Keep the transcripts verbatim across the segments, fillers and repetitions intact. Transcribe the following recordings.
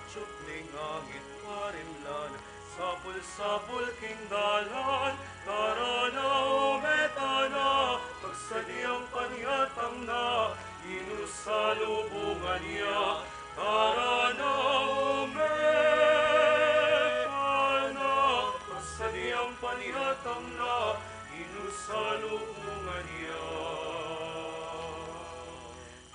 Sukling angin, marimlan, sapul-sapul king dalan, tara na, o, meta na, pagsadiang panyatang na, inusalubungan ya, tara na, o, meta na, pagsadiang panyatang na, inusalubungan ya.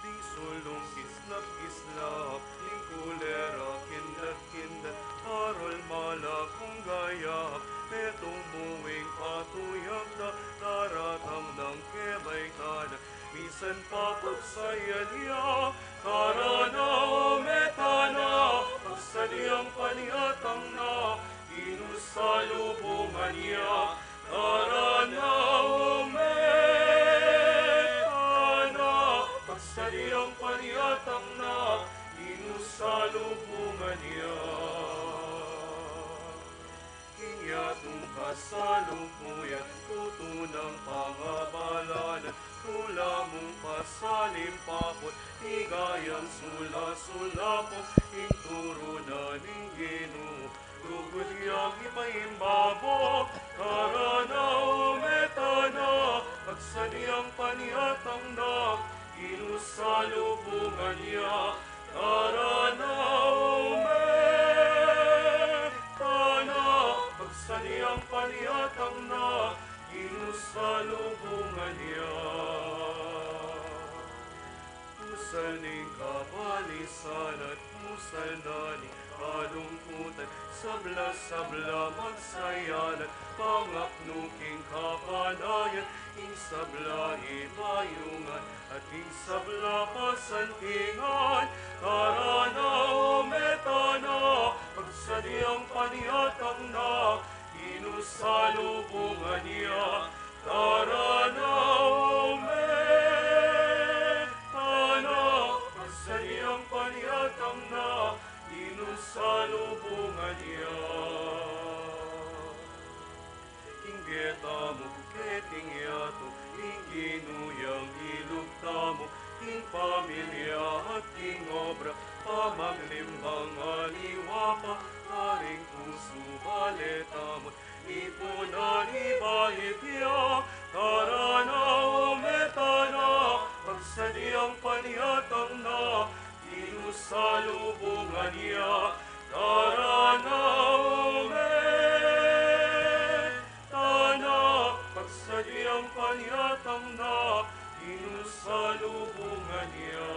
Ding sulung kislap-kislap, ding kulera kindat-kindat, parol malakung gayap, metung mu ing patuyag da, daratang dang kebaitan, misan pa pagsayan ya, tara na, o, meta na, pagsadiang panyatang na, inusalubungan ya, tara na, o, meta na, pagsadiang panyatang na, inusalubungan ya. King yatung kasalukuyan, tutu nang pangabalanan, tula mung pasalimpapun, ligayang sula-sulapu, ing turu na ning Ginu, lugud yang ipaimbabu, tara na, o, meta na, pagsadiang panyatang na, inusalubungan ya, tara na, o, meta na, pagsadiang panyatang na, inusalubungan ya. Musal ning kabalisan at musal na ning kalungkutan, sabla-sabla magsayalan, pangapnu king kapanayan, ing sabla ibayungan, at ing sabla pasantingan, tara na, o, meta na, pagsadiang panyatang na, inusalubungan ya, tara na, o, meta na, pagsadiang panyatang na, inusalubungan ya. King bie tamu, keting yatu, ing Ginu yang ilub tamu, king pamilya at king obra, pamaglimbang aliwa pa, karing pusu bale tamu, ipunan iba ipya, tara na, o, meta na, pagsadiang panyatang na, inusalubungan ya, tara na, o, meta na, pagsadiang panyatang na, inusalubungan ya.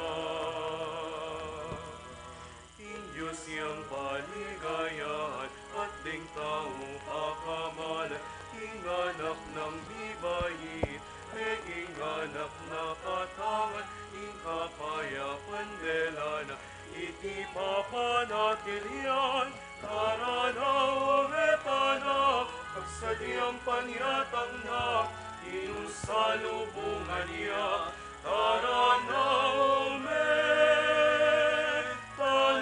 Ing Dios yang paligayahan, at ding tau pakamalan, ing anak nang mibait, meging anak na katawan, ing kapayapan de la na, iti papanatilian, tara na, o, meta na, pagsadiang panyatang na, inusalubungan ya, tara na, o, meta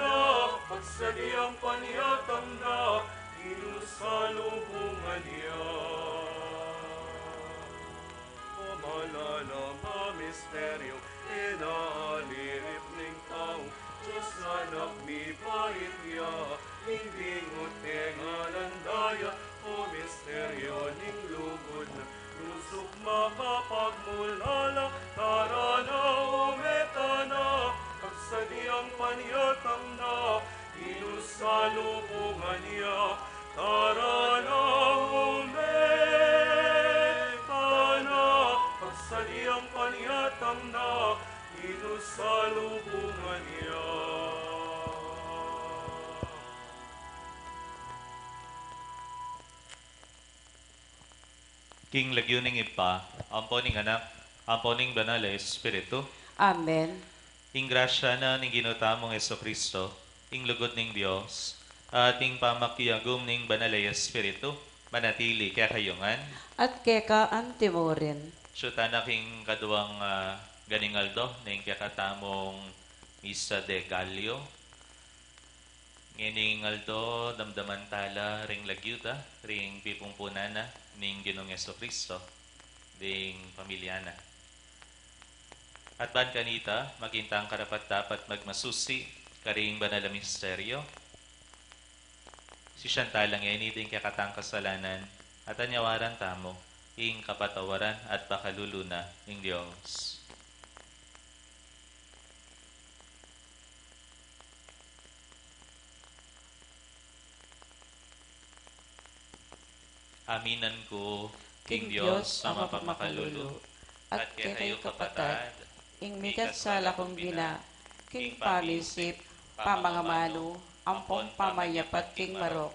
na, pagsadiang panyatang na, inusalubungan ya. O malalam a misteryo, e na alirip ning tau, Dios Anak mibait ya, ing bingut e ngalan da ya, o misteryo ning lugud na, lusuk makapagmulala, tara na, o, meta na, pagsadiang panyatang na, inusalubungan ya, tara na, o, meta na, pagsadiang panyatang na, inusalubungan ya. King lagyu ning Ibpa, ampo ning Anak, ampo ning Banal a Espiritu. Amen. Ing grasya na ning Ginu tamung Jesucristo, ing lugud ning Dios, at ing pamakiagum ning Banal a Espiritu, manatili kekayu ngan. At keka antimurin. Sutana king kaduang, ah, ganing aldo ning kekatamung Misa de Gallo. Ngening aldo, damdaman tala ring lagyu da, ring pipumpunan na ning Ginung Jesucristo, ding pamilya na. At ban kanita, maging tang karapat-dapat magmasusi karing banal a misteryo, Sisian tala ngeni ding kekatang kasalanan, at anyawaran tamu ing kapatawaran at pakalulu na ning Dios. Aminan ku king Dios a mapamakalulu, at kekayu kapatad, ing mikasala kung bina, king pamisip, pamangamanu, ampon pamanyapat king marok,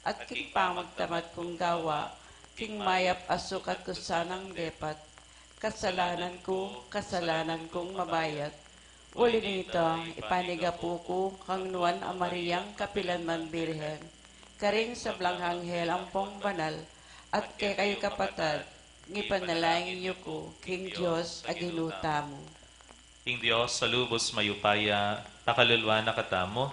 at king pamagtamad kung gawa, king mayap a sukat ku sanang depat. Kasalanan ku, kasalanan kung mabayat. Uli na nita, ipanigapu ku kang Nuan a Mariang kapilan man Birhen, karing sablang anghel ampong banal, at kekayu kapatad, ngipanalangin yu ku king Dios a Ginu tamu. Ing Dios a lubos mayupaya, pakaluluan na katamu,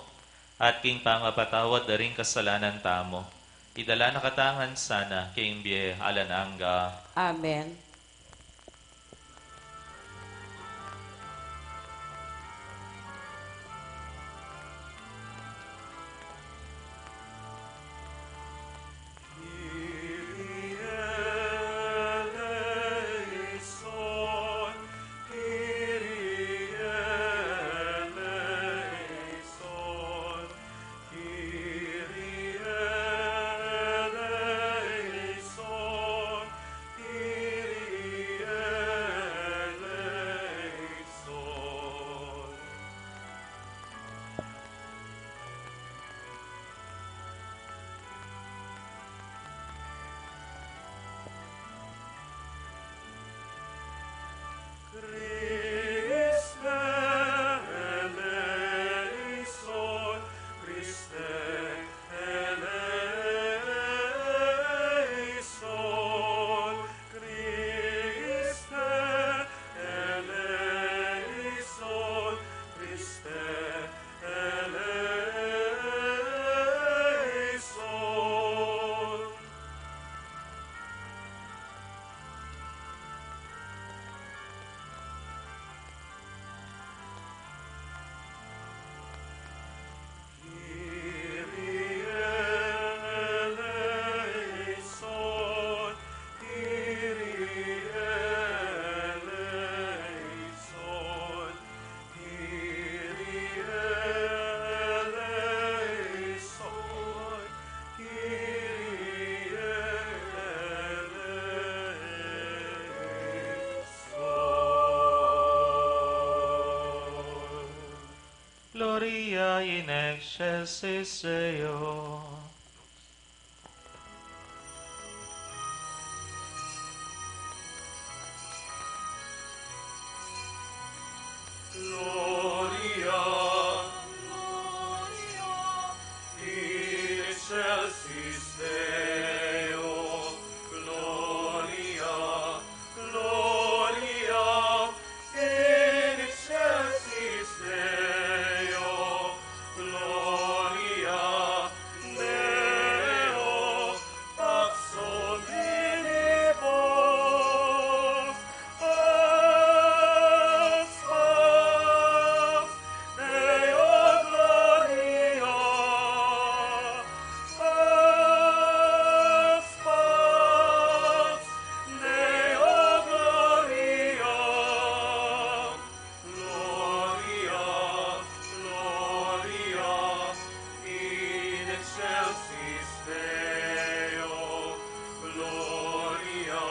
at king pangapatawad da ring kasalanan tamu, idala na katamu ngan sana king bie alang angga. Amen. Gloria in excelsis Deo. Gloria, Gloria in excelsis Deo. Gloria, Gloria in excelsis Deo. Gloria Deo, Pax hominibus, Pax, Pax Deo gloria, Pax, Pax Deo gloria. Gloria, Gloria in excelsis Deo. Gloria,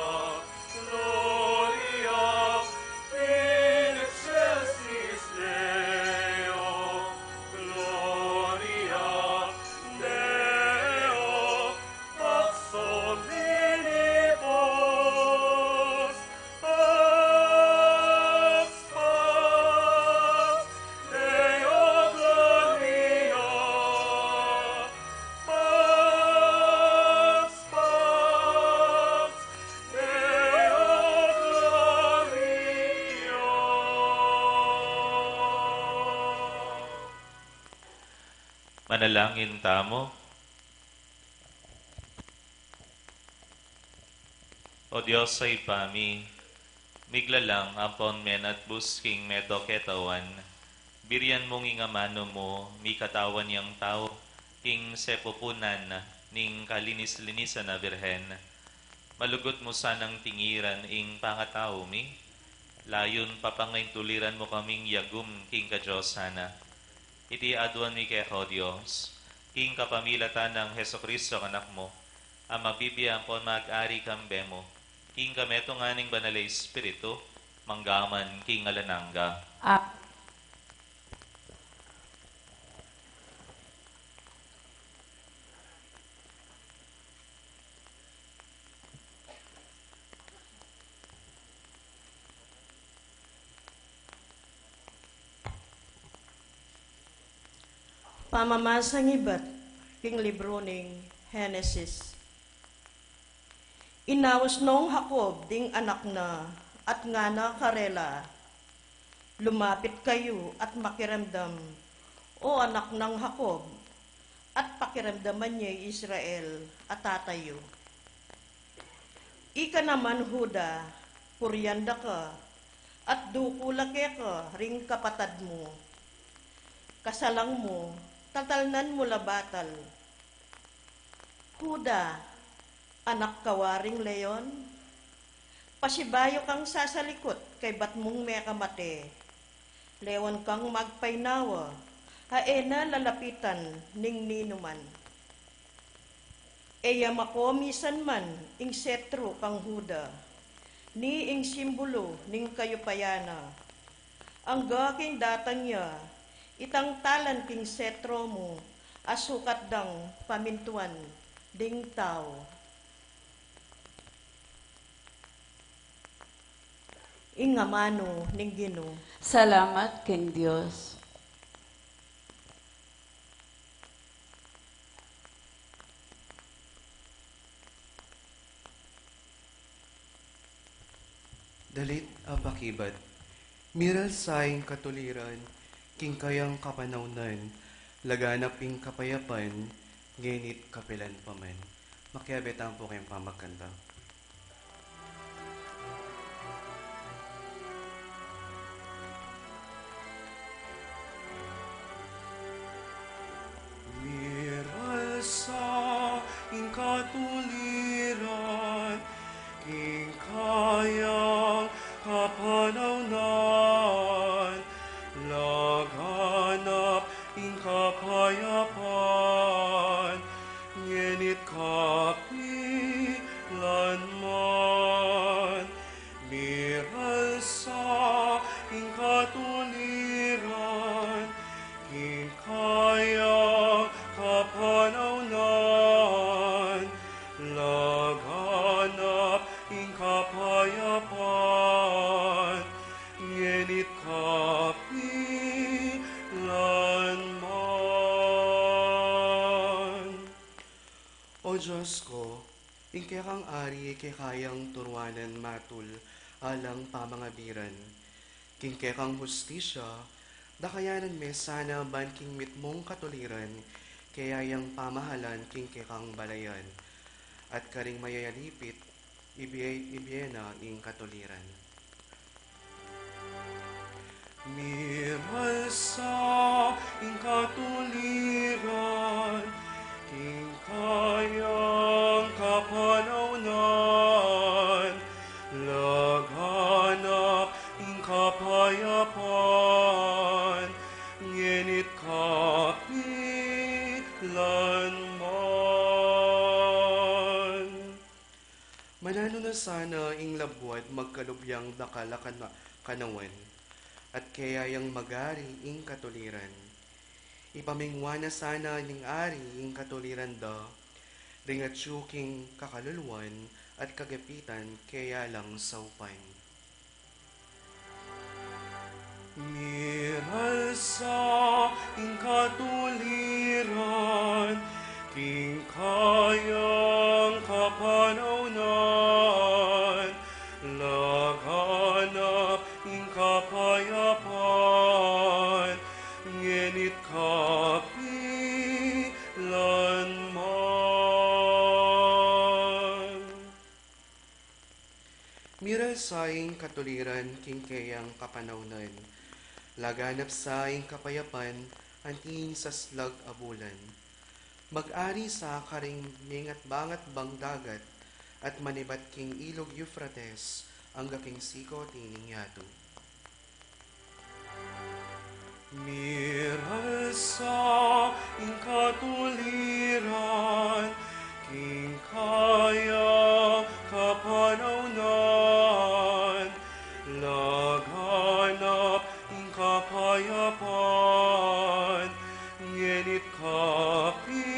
Gloria in excelsis Deo. Gloria Deo, Pax hominibus, Pax, Pax Deo gloria, Pax, Pax Deo gloria. Manalangin tamu. O Dios a Ibpa mi, miglalang ampon menatbus king meto ketawan, birian mung ing amanu mu mikatawan yang tau, King sepupunan ning kalinis-linisan a Birhen, malugud mu sanang tingiran ing pangatau mi, layun papangaintuliran mu kaming yagum king kadiosan na. Iti aduan mi keka, O Dios, king kapamilatan nang Jesucristo, Anak mu, a mabibie ampon mag-ari kambe mu, king kametungan ning Banal a Espiritu, mangga man king alang angga. A- Pamamasang ibat king libru ning Henesis. Inaus nong Jacob ding anak na at ngana karela, "Lumapit kayu at makiramdam, O anak nang Jacob, at pakiramdaman ye Israel a tata yu. Ika naman, Juda, purian da ka, at dukul la keka ring kapatad mu. Kasalang mu, tatalnan mu la batal. Juda, anak ka waring leon? Pasibayu kang sasalikut kaybat mung mekamate. Leon kang magpainawa, a e na lalapitan ning ninuman. E ya makomisan man ing setru kang Juda, ni ing simbulu ning kayupayan na. Angga king datang ya, itang talan king setru mu a sukat dang pamintuan ding tau." Ing amanu ning Ginu. Salamat king Dios. Dalit a pakibat. Miral sa ing katuliran king kayang kapanaunan, laganap ing kapayapan, ngenit kapilan pa man. Makiabe tamu pu king pamagkanta. Miral sa ing katuliran king kayang kapanaunan, laganap ing kapayapan, ngenit kapilanman. Miral sa ing katuliran king kayang kapanaunan, laganap ing kapayapan, ngenit kapilanman. O Dios ku, ing kekang ari keka yang turuanan matul alang pamangabiran. King kekang hustisya, dakayanan me sana ban king mitmung katuliran, kaya yang pamahalan king kekang balayan. At karing mayayalipit, ibie, ibie na ing katuliran. Miral sa ing katuliran king kayang kapanaunan, laganap ing kapayapan, ngenit kapilanman. Mananu na sana ing labuad magkalubyang dakal a kana-, kanawan, at kaya yang magari ing katuliran. Ipamingwa na sana ning ari ing katuliran da, ring atyu king kakaluluan at kagapitan kaya lang saupan. Miral sa ing katuliran king kayang kapanaunan, laganap ing kapayapan, ngenit kapilanman. Miral sa ing katuliran king keyang kapanaunan, laganap sa ing kapayapan anti ing saslag a bulan. Mag-ari sa karing mengabangat bang dagat at manibat king ilug Euphrates, angga king sikut ning yatu. Miral sa ing katuliran king kayang kapanaunan, laganap ing kapayapan, ngeni't kapilanman.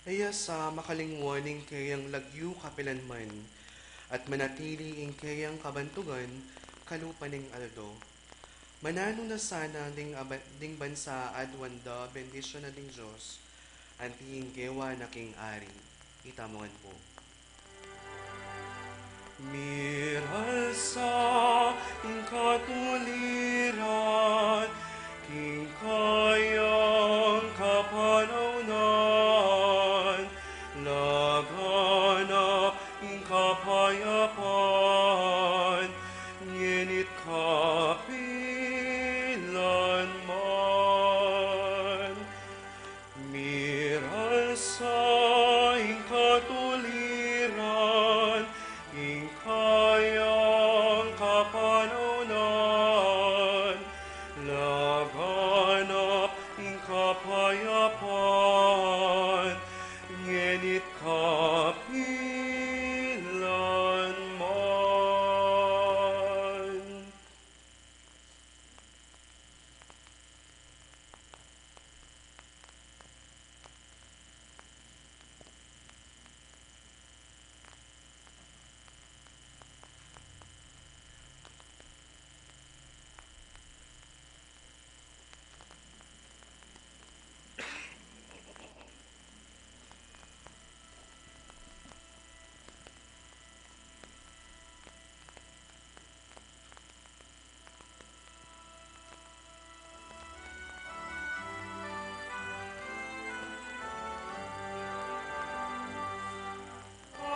E ya sa makalingwan ing keyang lagyu kapilanman, at manatili ing keyang kabantugan kalupa ning aldo. Mananu na sana ding aba-, ding bansa aduan da bendisyunan ning Dios, anti ing gewa na king ari. Itamu ngan pu. Miral sa ing katuliran king kayang kapanaunan, laganap ing kapayapan, ngeni't kapilanman. Miral sa ing katuliran king kayang kapanaunan, laganap ing kapayapan, ngeni't kapilanman.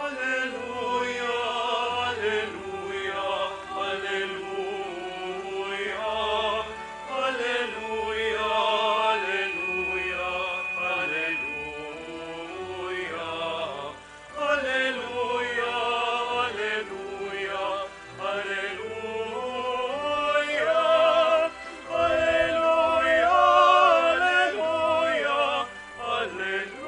Aleluya, aleluya, aleluya. Aleluya, aleluya, aleluya. Aleluya, aleluya, aleluya. Aleluya, aleluya, aleluya.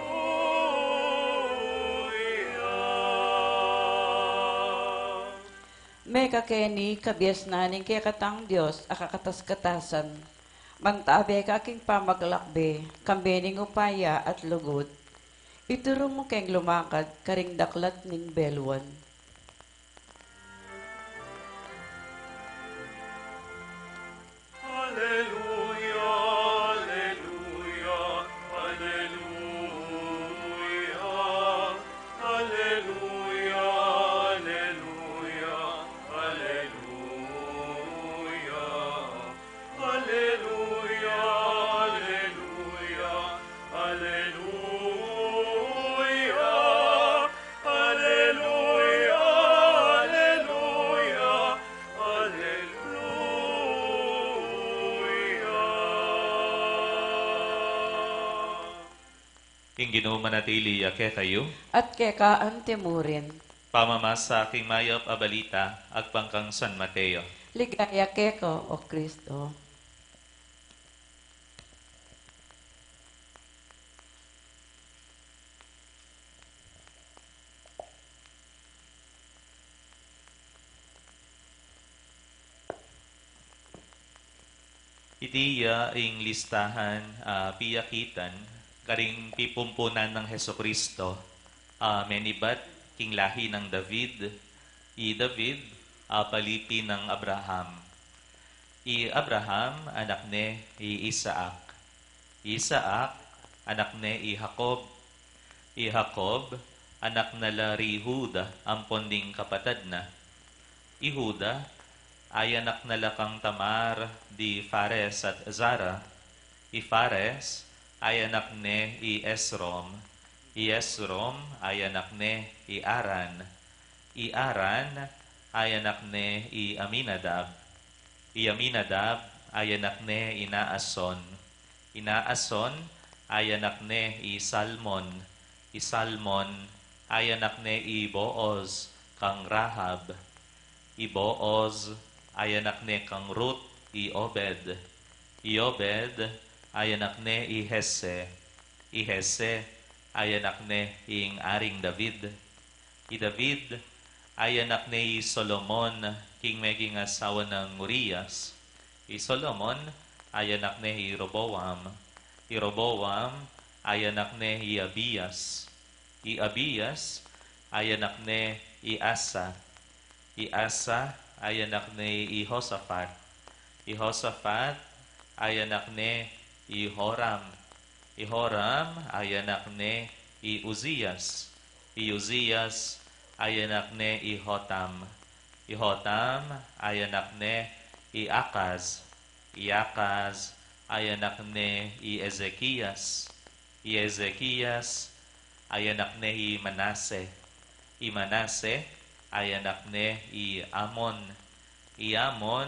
Mekakeni kabiasnan ning kekatang Dios a kakatas-katasan, mantabe ka king pamaglakbe, kambe ning upaya at lugud. Ituru mu keng lumakad karing daklat ning beluan. Aleluya, aleluya, aleluya. Aleluya, aleluya, aleluya. Aleluya, aleluya, aleluya. Aleluya, aleluya, aleluya. Ing Ginu manatili ya kekayu. At keka antimurin. Pamamasa king mayap a balita agpang kang San Mateo. Ligaya keka, O Kristo. Iti ya ing listahan a piyakitan karing pipumpunan nang Jesucristo a menibat king lahi nang David, i David a palipi nang Abraham. I Abraham, anak ne i Isaac. I Isaac, anak ne i Jacob. I Jacob, anak na la ri Juda, ampon ding kapatad na. I Juda, ayanak na la kang Tamar di Fares at Zara. I Fares, ayanak ne i Esrom. I Esrom, ayanak ne i Aran. I Aran, ayanak ne i Aminadab. I Aminadab, ay anak ne i Naason. I Naason ay anak ne i Salmon. I Salmon ay anak ne i Booz kang Rahab. I Booz ay anak ne kang Ruth i Obed. I Obed ay anak ne i Jesse. I Jesse ay anak ne ing Aring David. I David ay anak ne i Solomon, king meging asawa nang Urias. I Solomon ay anak ne i Roboam. I Roboam ay anak ne i Abias. I Abias ay anak ne i Asa. I Asa ay anak ne i Josafat. I Josafat ay anak ne i Joram. I Joram ay anak ne i Uzias. I Uzias ay anak ne i Jotam. I Jotam ay anak ne i Akaz. I Akaz ay anak ne i Ezekias. I Ezekias ay anak ne i Manase. I Manase ay anak ne i Amon. I Amon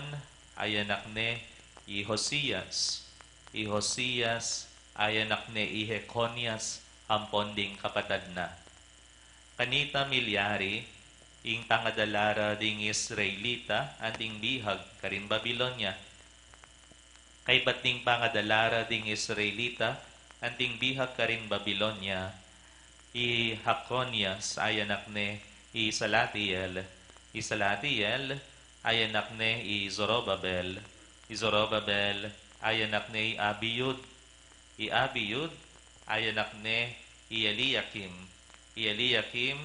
ay anak ne i Josias. I Josias ay anak ne i Jeconias ampon ding kapatad na. Kanita milyari ing tangadala ra ding Israelita anting bihag karin Babilonia. Kaybat ding pangadala ra ding Israelita anting bihag karin Babilonia, i Jeconias ay anak ne i Salatiel. I Salatiel ay anak ne i Zorobabel. I Zorobabel ay anak ne i Abiud. I Abiud ay anak ne i Eliakim. I Eliakim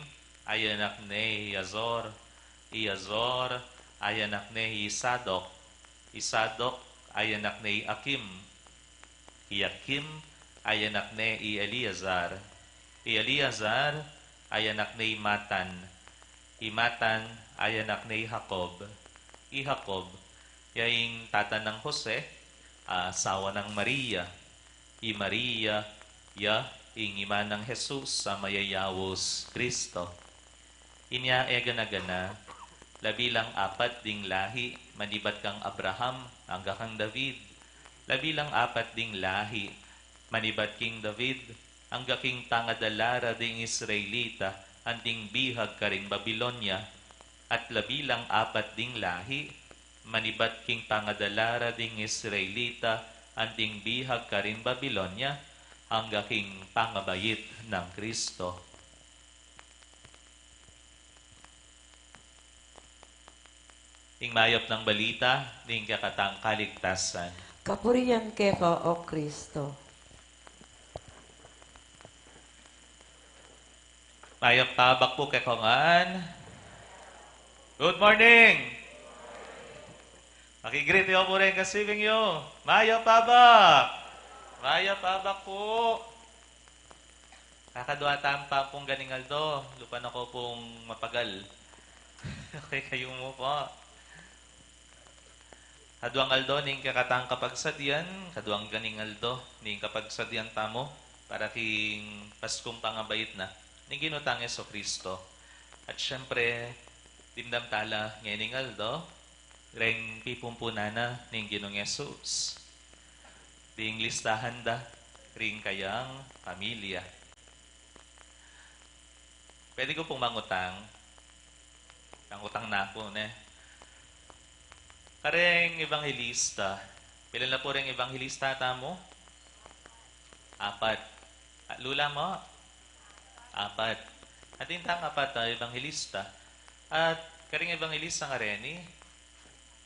ay anak ne i Azor. I Azor ay anak ne i Sadok. I Sadok ay anak ne i Akim. I Akim ay anak ne i Eleazar. I Eleazar ay anak ne i Matan. I Matan ay anak ne i Jacob. I Jacob, ya ing tata nang Jose, asawa nang Maria. I Maria, ya ing ima nang Jesus a mayayaus Kristo. Inya e gana-gana, labi lang apat ding lahi manibat kang Abraham angga kang David. Labi lang apat ding lahi manibat king David angga king tangadala ra ding Israelita anting bihag karin Babilonia. At labi lang apat ding lahi manibat king tangadala ra ding Israelita anting bihag karin Babilonia angga king pangabait nang Kristo. Ing mayap nang balita ning kekatang kaligtasan. Kapurian keka, O Kristo. Mayap a abak pu kekongan. Good morning. Makigreet yu pu ring kasibing yu. Mayap a abak. Mayap a abak pu. Kakadwa tamu pa pung ganing aldo, lupa na ko pung mapagal. Okay, kayu mu pu. Kaduang aldo ning kekatang kapagsadyan, kaduang ganing aldo ning kapagsadyan tamu para king Paskung pangabait na ning Ginu tang Jesucristo. At siyempre, dimdam tala ngening aldo reng pipumpunan na ning Ginung Jesus. Ding listahan da ring kayang pamilya. Pwede ku pung mangutang? Mangutang na ku, ne? Kareng ebanghelista. Pilan la pu reng ebanghelista tamu? Apat. Ah, lula mu? Apat. Atin tang apat a ebanghelista. At kareng ebanghelista kareni,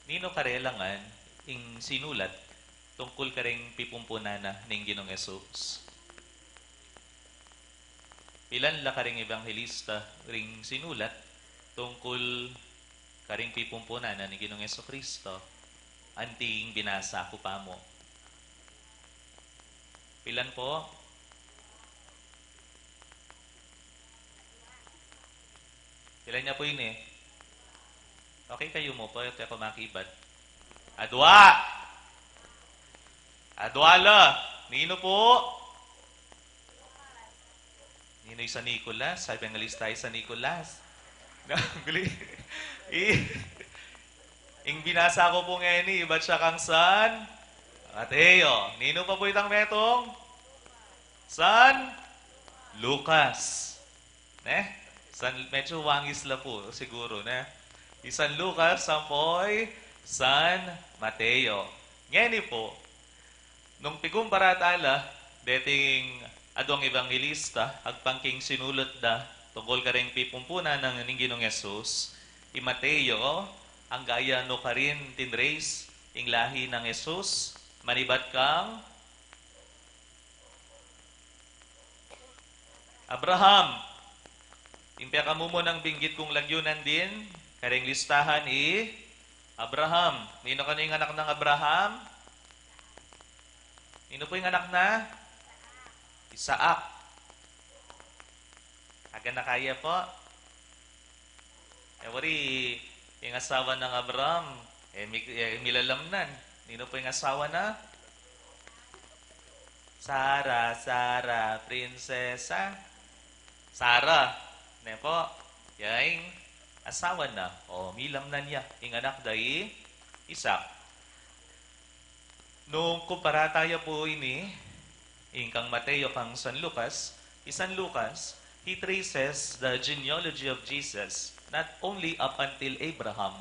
ninu karela ngan ing sinulat tungkul kareng pipumpunan na ning Ginung Jesus? Pilan la kareng ebanghelista ring sinulat tungkul kareng pipumpunan na ning Ginung Jesucristo? Anting binasa ku pa mu. Pilan pu? Pilan ya pu ini? Okay, kayu mu pu, e ku makibat. Adua! Adua la! Ninu pu? Ninu i San Nicolas? Sabi ng lista i San Nicolas. Nagli-, i-, Ing binasa ku pu ngeni, ibat siya kang San Mateo. Ninu pa pu itang metung? San Lucas. Ne? San, medyo wangis la pu, siguro, ne? I San Lucas, ampo i San Mateo. Ngeni pu, nung pikumpara tala deting aduang ebanghelista, agpang king sinulat da tungkul kareng pipumpunan nang ning Ginung Jesus, i Mateo, angga ya nukarin tinrace ing lahi nang Jesus, manibat kang Abraham. Ing pekamumunang binggit kung lagyu nandin kareng listahan i Abraham. Ninu kanu ing anak nang Abraham? Ninu pu ing anak na? Isaac. Aga na kaya pu? E, wari, ing asawa nang Abraham, e, mi-, e, milalamnan. Ninu pu ing asawa na? Sara, Sara, prinsesa. Sara, ne pu? Ya ing asawa na. O, milamnan ya ing anak da i Isaac. Nung kumpara taya pu ini, ing kang Mateo kang San Lucas, i San Lucas, he traces the genealogy of Jesus not only up until Abraham,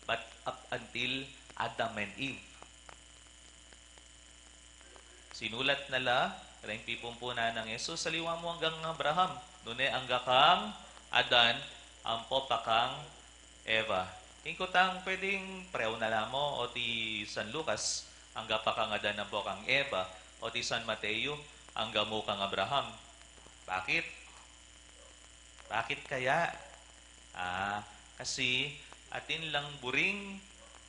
but up until Adam and Eve. Sinulat na la reng pipumpunan nang Jesus, aliwa mu anggang Abraham, nune angga kang Adan ampo pa kang Eva. Ing kutang, pwedeng pareho na la mu, o ti San Lucas, angga pa kang Adan ampo kang Eva, o ti San Mateo, angga mu kang Abraham. Bakit? Bakit kaya? Ah, kasi atin lang buring,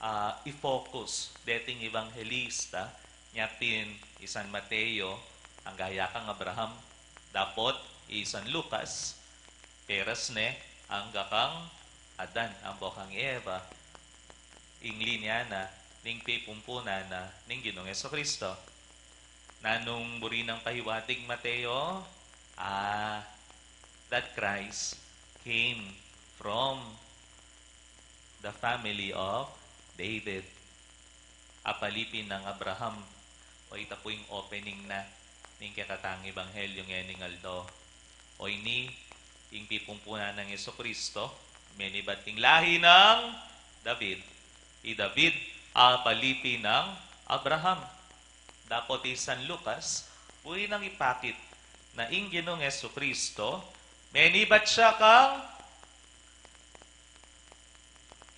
ah, i-focus deting ebanghelista, nya pin i San Mateo, angga ya kang Abraham, dapot i San Lucas, peras ne, angga kang Adan ampo kang Eva, ing linya na ning pipumpunan na ning Ginung Jesucristo. Nanung buri nang pahiwatig Mateo? Ah, that Christ came from the family of David. Apalipin nang Abraham. O, ita pu ing opening na ning kekatang ebanghelyo ngening aldo. O ini, ing pipumpunan nang Jesucristo, menibat king lahi nang David. I David, apalipin nang Abraham. Dapot i San Lucas, buri nang ipakit na ing Ginung Jesucristo, menibat ya kang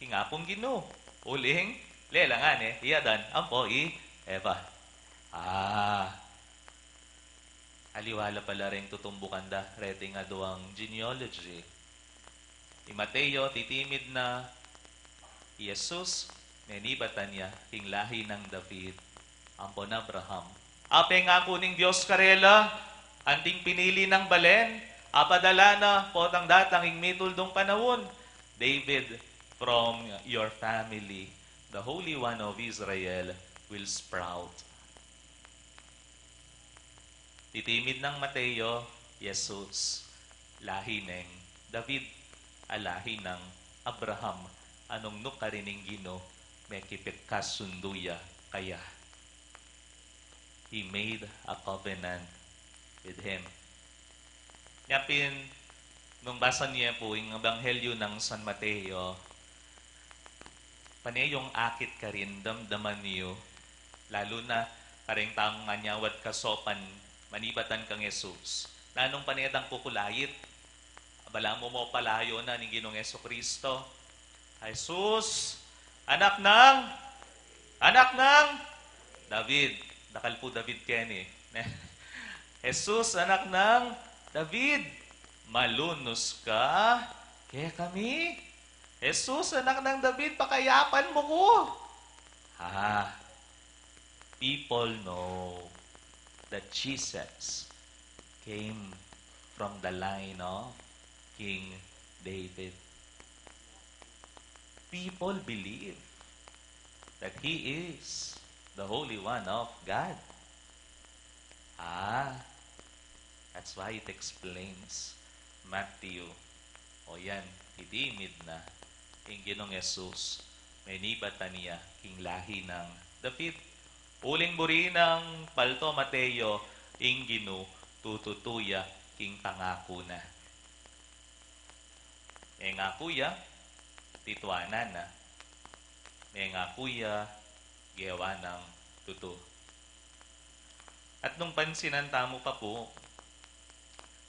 king Apung Ginu. Uling, lelangan e, i Adan ampo i Eva. Ah, aliwa la pala reng tutumbukan da reting aduang genealogy. I Mateo, titimid na i Jesus, menibatan ya king lahi nang David ampon Abraham. Ape ngaku ning Dios karela, anting pinili nang balen, apadala na potang datang ing mituldung panaun, David, from your family, the Holy One of Israel will sprout. Titimid nang Mateo, Jesus, lahi neng David, a lahi nang Abraham, a nung nukarin ing Ginu, mekipagkasundu ya kaya. He made a covenant with him. Nya pin, nung basan ye pu ing Ebanghelyo nang San Mateo, pane yung akit karin, damdaman yu, lalu na kareng taung anyawad kasopan, manibatan kang Jesus. Nanung pane dang kukulait? Balamu mo palayo na ning Ginung Jesucristo. Jesus, anak nang, anak nang David. Dakal pu David keni. Jesus, anak nang David, malunus ka kekami. Jesus, anak nang David, pakayapan mu ku. Ah, people know that Jesus came from the line of King David. People believe that he is the Holy One of God. Ah, that's why it explains Matthew. O yan, titimid na ing Ginung Jesus Menibat tana ya king lahi nang David. Uling buri nang palto Mateo, ing Ginu tututu ya king pangaku na. Mengaku ya, tituanan na. Mengaku ya, gewa nang tutu. At nung pansinan tamu pa pu,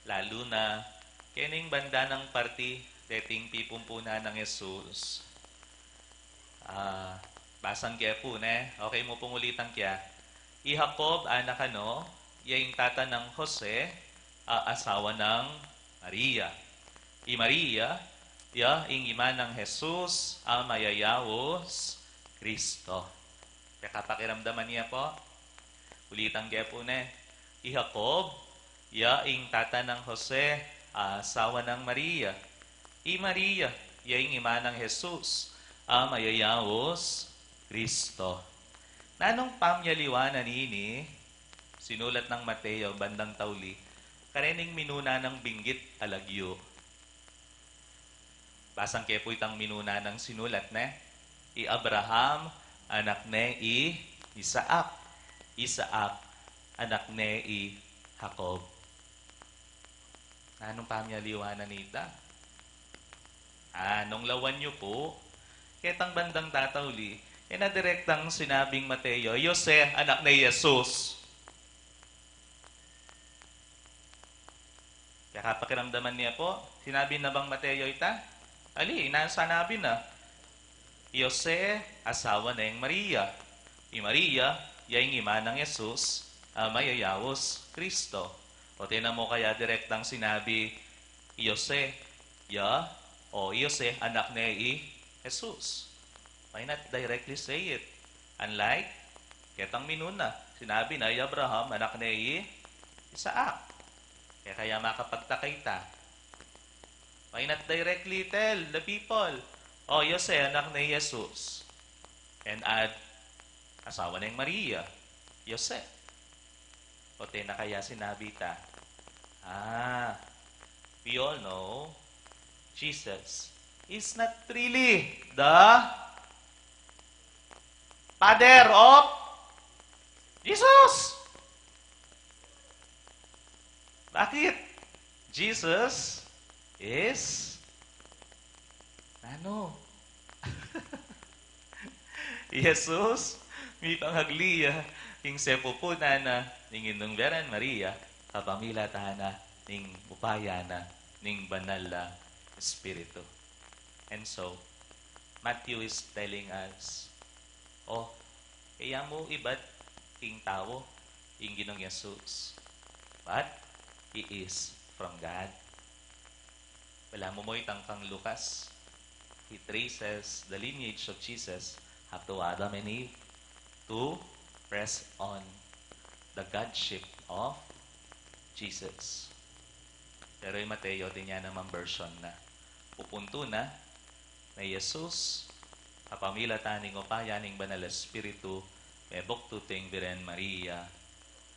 lalu na kening banda nang parti deting pipumpunan nang Jesus, ah, basang ke pu, ne? Okay mu pung ulitan kaya. I Jacob, anak na, ya ing tata nang Jose, a asawa nang Maria. I Maria, ya ing ima nang Jesus, a mayayaus Kristo. Kaya kapakiramdaman niya po, ulitan ke pu, ne? I Jacob, ya ing tata nang Jose, a asawa nang Maria. I Maria, ya ing ima nang Jesus, a mayayaus Kristo. Nanung pamyaliwan na nini, sinulat nang Mateo bandang tauli, karening minuna nang binggit a lagyu. Basang ke pu itang minuna nang sinulat, ne? I Abraham, anak ne i Isaac. Isaac, anak ne i Jacob. Nanung pamyaliwan na nita? Ah, nung lawan yu pu, ketang bandang tatauli, e na direktang sinabing Mateo, Jose, anak ne i Jesus. Kaya kapakiramdaman niya po, sinabi na bang Mateo ita? Ali, ina sanabi na. I Jose, asawa neng Maria. I Maria, ya ing ima nang Jesus, a mayayaus Kristo. O, tinan mu kaya direktang sinabi, i Jose, ya, o i Jose, anak ne i Jesus. Why not directly say it? Unlike ketang minuna, sinabi na i Abraham, anak ne i Isaac. Kaya, kaya makapagtaka ita. Why not directly tell the people, o, Jose, anak ne i Jesus? And add, asawa neng Maria, Jose. O, tena kaya sinabi ta, ah, we all know Jesus is not really the father of Jesus. Bakit? Jesus is nanu? Jesus, mipangagli ya king sepupunan na ning Indung Birhen Maria, kapamilatan na ning upaya na ning Banal a Espiritu. And so, Matthew is telling us, o, e ya mu ibat king tau ing Ginung Jesus, but He is from God. Balamu mu itang kang Lucas, he traces the lineage of Jesus up to Adam and Eve to press on the Godship of Jesus. Pero i Mateo, atin ya namang version na. Pupuntu na, na i Jesus, kapamilatan ning upaya ning Banal a Espiritu, mebuktu ing Birhen Maria,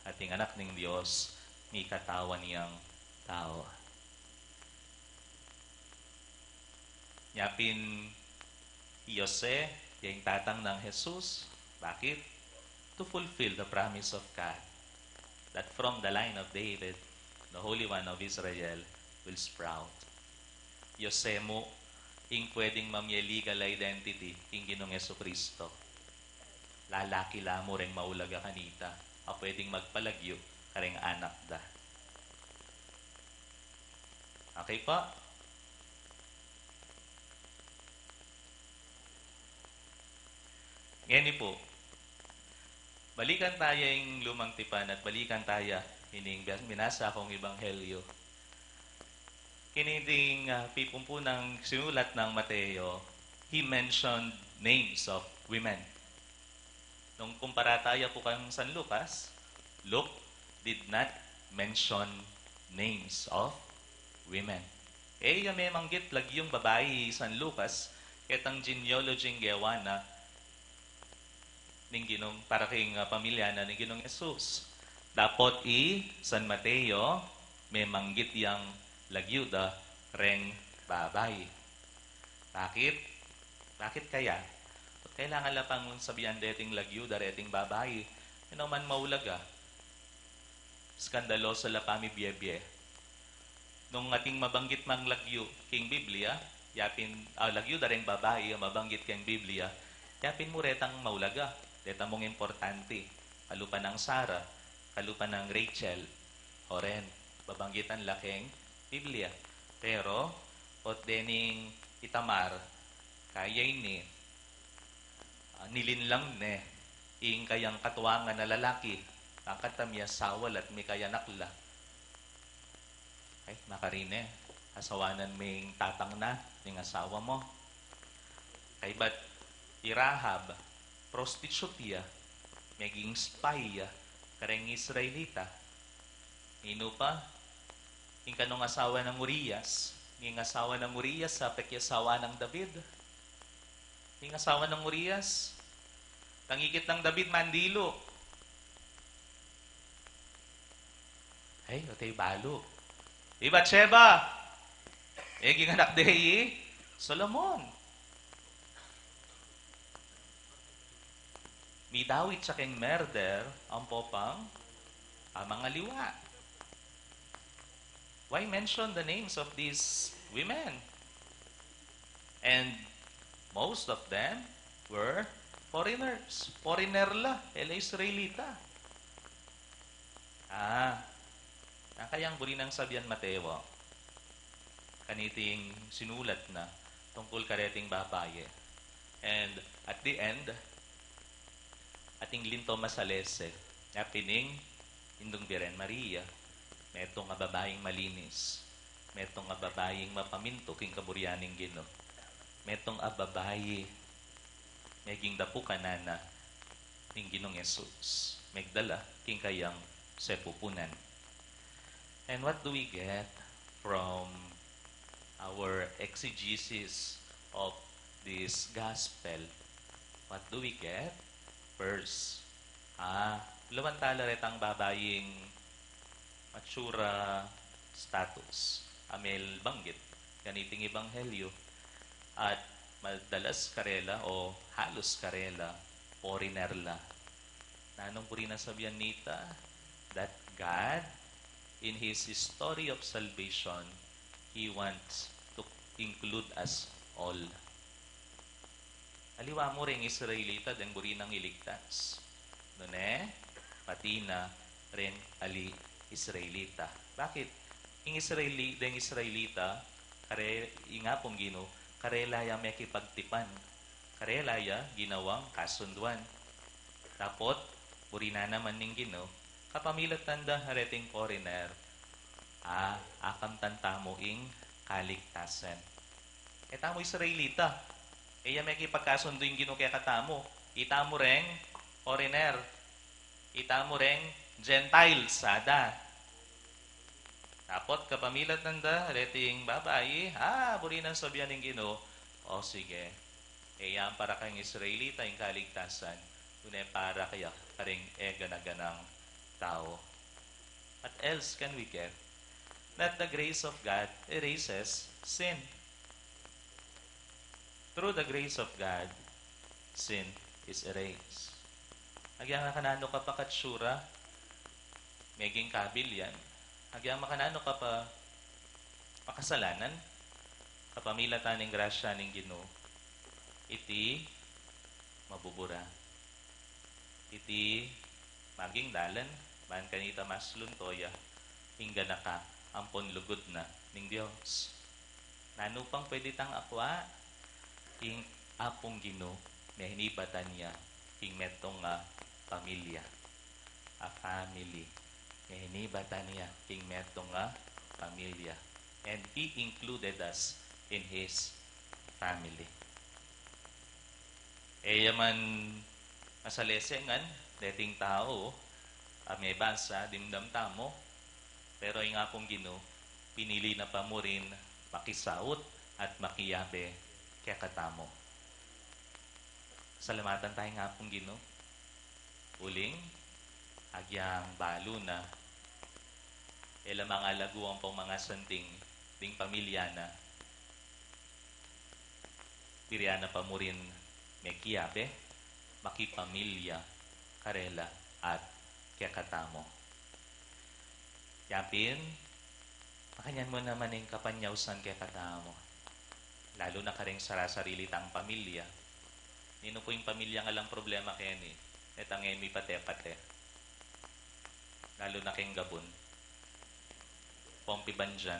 at ing Anak ning Dios, mikatawan yang tau. Nya pin i Jose, ya ing tatang nang Jesus. Bakit? To fulfill the promise of God, that from the line of David, the Holy One of Israel will sprout. I Jose mu ing pwedeng mamye legal identity king Ginung Jesucristo. Lalaki la mu reng maulaga kanita a pwedeng magpalagyu kareng anak da. Okay po? Ngeni po, balikan taya ing Lumang Tipan at balikan taya ining binasa kung ebanghelyo. Kiniting, ah, pipumpunang sinulat nang Mateo, he mentioned names of women. Nung kumpara taya pu kang San Lucas, Luke did not mention names of women. E ya memanggit lagyung babai i San Lucas, ketang genealogy ing gewa na ning Ginung, para king, ah, pamilya na ning Ginung Jesus. Dapot i San Mateo, memanggit yang lagyu da reng babai. Bakit? Bakit kaya? Kailangan la pang sabian deting lagyu da reting babai. Ino man maulaga. Skandalosa la pamibiebie. Nung ating mabanggit mang lagyu king Biblia, yapin, ah, lagyu da reng babai a mabanggit king Biblia, yapin mu retang maulaga, reta mung importante, kalupa nang Sarah, kalupa nang Rachel, o ren, babanggitan la king Biblia. Pero, ot dening i Tamar, kaya ini, ah, nilinlang ne, ing kayang katuangan a lalaki, angkat a miasawa la at mikayanak la. Ay, makarine, asawanan me ing tatang na ning asawa mu. Kaybat i Rahab, prostitute ya, meging spy ya, kareng Israelita. Inu pa, ing kanung asawa nang Urias, ing asawa nang Urias, a pekiasawa nang David. Ing asawa nang Urias, tangikit nang David mandilu. Ay, ote balu. I Bathsheba, e, ing anak de i Solomon. Midawit ya keng murder, ampo pang amang aliwa. Why mention the names of these women? And most of them were foreigners. Foreigner la, e la Israelita. Ah, ang kayang buri nang sabian Mateo, kaniting sinulat na tungkul kareting babai. And at the end, ating linto masalese, ya pining Indung Birhen Maria, metung a babaing malinis, metung a babaing mapamintu king kaburian ning Ginu, metung a babai meging dapukan na ning Ginung Jesus, megdala king kayang sepupunan. And what do we get from our exegesis of this gospel? What do we get? First, ah, lawan tala retang babaing matsura status a melbanggit kaniting ebanghelyo, at madalas karela o halos karela foreigner la. Nanung buri nang sabian nita? That God, in His story of salvation, He wants to include us all. Aliwa mu reng Israelita deng buri nang iligtas. Nune, pati na reng ali Israelita. Bakit? Ing Israeli-, deng Israelita, kare-, ing Apung Ginu, karela ya mekipagtipan. Karela ya ginawang kasunduan. Dapot, buri na naman ning Ginu, kapamilatan da reting foreigner, a, akamtan tamu ing kaligtasan. E tamu Israelita, e ya mekipagkasundu ing Ginu kekatamu, itamu reng foreigner, itamu reng Gentiles, ada. Dapot kapamilatan da reting babai, a, buri nang sabian ning Ginu, o sige, e ya para kang Israelita ing kaligtasan, nune para kaya kareng e gana-ganang tau. What else can we get? That the grace of God erases sin. Through the grace of God, sin is erased. Agyang makananu ka pa katsura, meging kabil yan. Agyang makananu ka pa makasalanan, kapamilatan ning grasya ning Ginu, iti mabubura. Iti maging dalan, ban kanita maslunto ya ing ganaka ampon lugud na ning Dios. Nanu pang pwede tang akua? Ing Apung Ginu, mehinibatan ya king metung a pamilya. A family. Mehinibatan ya king metung a pamilya. And He included us in His family. E ya man masalese ngan deting tau a mebasa, dimdam tamu, pero ing Apung Ginu, pinili na pa mu rin makisaut at makiabe kekatamu. Salamatan taya ing Apung Ginu. Uling, agyang balu na, e la mangalagu ampong mangasanting ding pamilya na, burian na pa mu rin mekiabe, makipamilya karela at kekatamu. Yapin, makanyan mu naman ing kapanyausan kekatamu, lalu na kareng sarasarili tang pamilya. Ninu pu ing pamilyang alang problema keni? Netang e mipate-pate, lalu na keng gabun. Pompi bandian,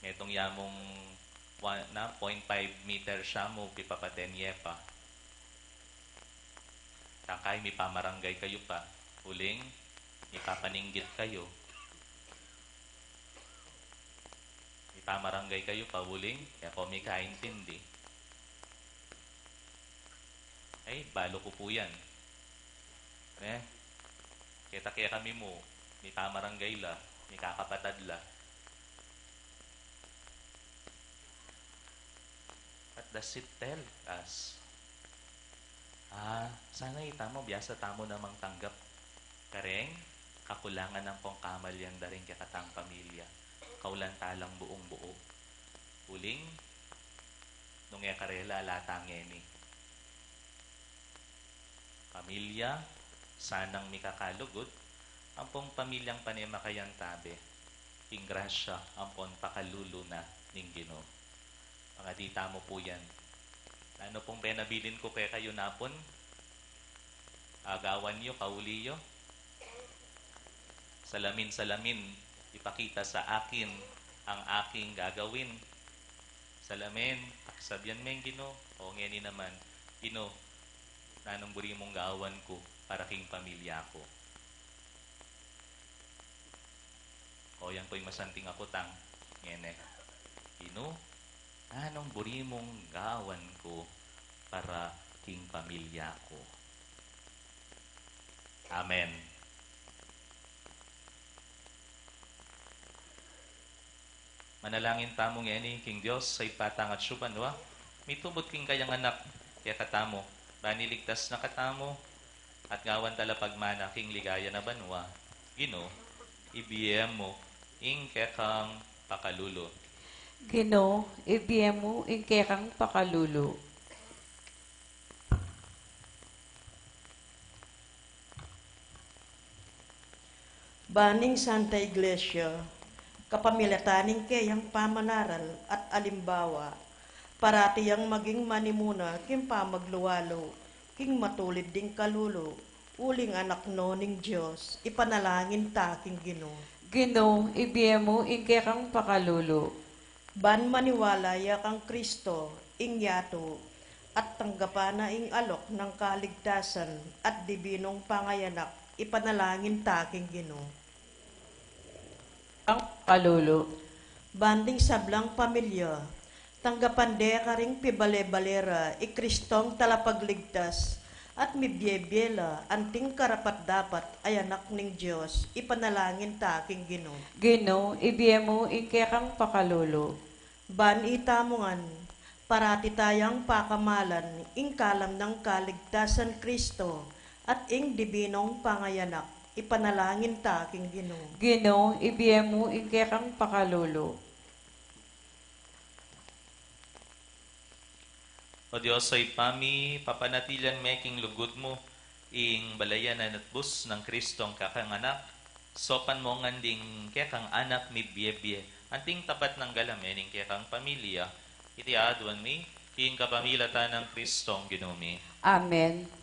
metung ya mung one, na, point five meter siya mu pipapaten ye pa. Takay mipamaranggay kayu pa, uling mipapaninggit kayu. Mipamaranggay kayu pa, uling e ko mikaintindi. Ay, balu ku pu yan. Ne? Keta kekami mu, mipamaranggay la, mikakapatad la. What does it tell us? Ah, sana itamu, biasa tamu namang tanggap kareng kakulangan ampong kamalian da ring kekatang pamilya. Kaulan ta lang buung-buu. Uling, nung e karela, ala tang ngeni. Pamilya, sanang mikakalugud, ampong pamilyang pane makayantabe king grasya ampon pakalulu na ning Ginu. Pangadi tamu pu yan. Nanu pung penabilin ku kekayu napun? Agawan yu, kauli yu. Salamin, salamin, ipakita sa akin ang aking gagawin. Salamin, pakisabian me ing Ginu. O ngeni naman, Ginu, nanung buri mung gawan ku para king pamilya ku? O yan pu ing masanting a kutang ngeni. Ginu, nanung buri mung gawan ku para king pamilya ku? Amen. Manalangin tamu ngeni king Dios a Ibpa tang atsu banua, mitubud king kayang Anak kekatamu, ban iligtas na katamu at gawan talapagmana king ligaya na banua. Ginu, ibie mu ing kekang pakalulu. Ginu, ibie mu ing kekang pakalulu. Ban ing Santa Iglesia, kapamilatan ning keyang pamanaral at alimbawa, parati yang maging manimuna king pamagluwalu king matulid ding kalulu, uling anak no ning Dios, ipanalangin ta king Ginu. Ginu, ibie mu ing kekang pakalulu. Ban maniwala ya kang Kristo, ing yatu, at tanggapan na ing alok nang kaligtasan at dibinung pangayanak, ipanalangin ta king Ginu. Ang pakalulu. Ban ding sablang pamilya, tanggapan de karing pibale-bale ra i Kristong talapagligtas, at mibie-bie la anting karapat-dapat a anak ning Dios, ipanalangin ta king Ginu. Ginu, ibie mu ing kekang pakalulu. Ban itamu ngan, parati tayang pakamalan ing kalam nang kaligtasan Kristo at ing dibinung pangayanak, ipanalangin ta king Ginu. Ginu, ibie mu ing kekang pakalulu. O Dios a Ibpa mi, papanatilian me king lugud mu ing balayan a natbus nang Kristong kekang Anak. Saupan mu ngan ding kekang anak mibie-bie anting tapat nang galam ning kekang pamilya. Iti aduan mi king kapamilatan nang Kristong Ginu mi. Amen.